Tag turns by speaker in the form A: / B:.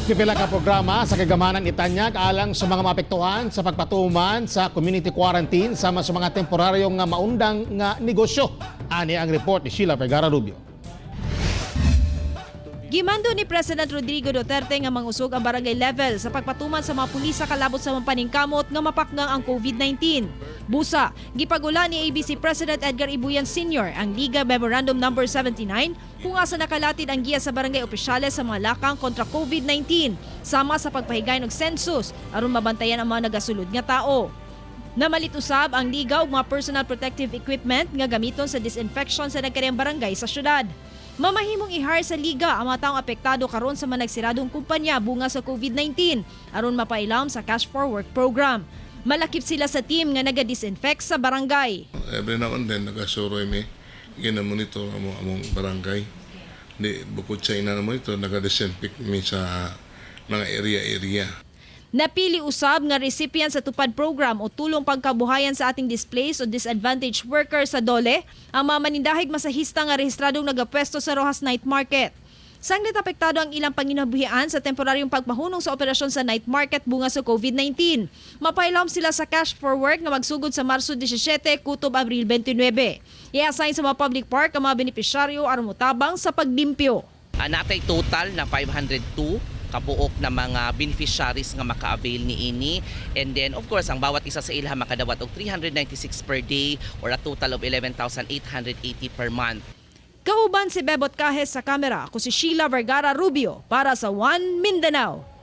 A: Pipila ka programa sa kagamhanan itanyag alang sa mga maapektuhan sa pagpatuman sa community quarantine sama sa mga temporaryong nga maundang nga negosyo. Ani ang report ni Sheila Vergara Rubio.
B: Gimando ni President Rodrigo Duterte nga mangusog ang barangay level sa pagpatuman sa mga pulis sa kalabot sa mga paningkamot nga mapakngang ang COVID-19. Busa, gipagula ni ABC President Edgar Ibuyan Sr. ang Liga Memorandum Number 79 kung asa nakalatid ang giya sa barangay opisyales sa mga lakang kontra COVID-19 sama sa pagpahigayon og census aron mabantayan ang mga nagasulod nga tao. Namalit usab ang liga og mga personal protective equipment nga gamiton sa disinfection sa nagkariyang barangay sa syudad. Mamahimong i-hire sa liga ang mga taong apektado karon sa mga nagsiradong kumpanya bunga sa COVID-19 aron mapailam sa Cash for Work program. Malakip sila sa team nga naga-disinfect sa barangay.
C: Every now and then, nagasuroy mi, gina-monitor amo among barangay. Di, bukod sa ina monitor, nagadisinfect mi sa mga area-area.
B: Napili usab nga recipient sa Tupad program o tulong pagkabuhayan sa ating displaced o disadvantaged worker sa DOLE ang mga manindahig masahista nga rehistradong nagapwesto sa Roxas Night Market. Sanglit apektado ang ilang panginabuhian sa temporaryong pagpahunong sa operasyon sa night market bunga sa COVID-19. Mapailam sila sa Cash for Work nga magsugod sa Marso 17 kutob Abril 29. I-assign sa mga public park ang mga benepisyaryo aron motabang sa paglimpyo.
D: Natay total na 502 kabuok na mga beneficiaries nga maka-avail niini, and then of course ang bawat isa sa ilha makadawat og 396 per day or a total of 11,880 per month.
B: Kauban si Bebot Cajes sa kamera, ako si Sheila Vergara Rubio para sa One Mindanao.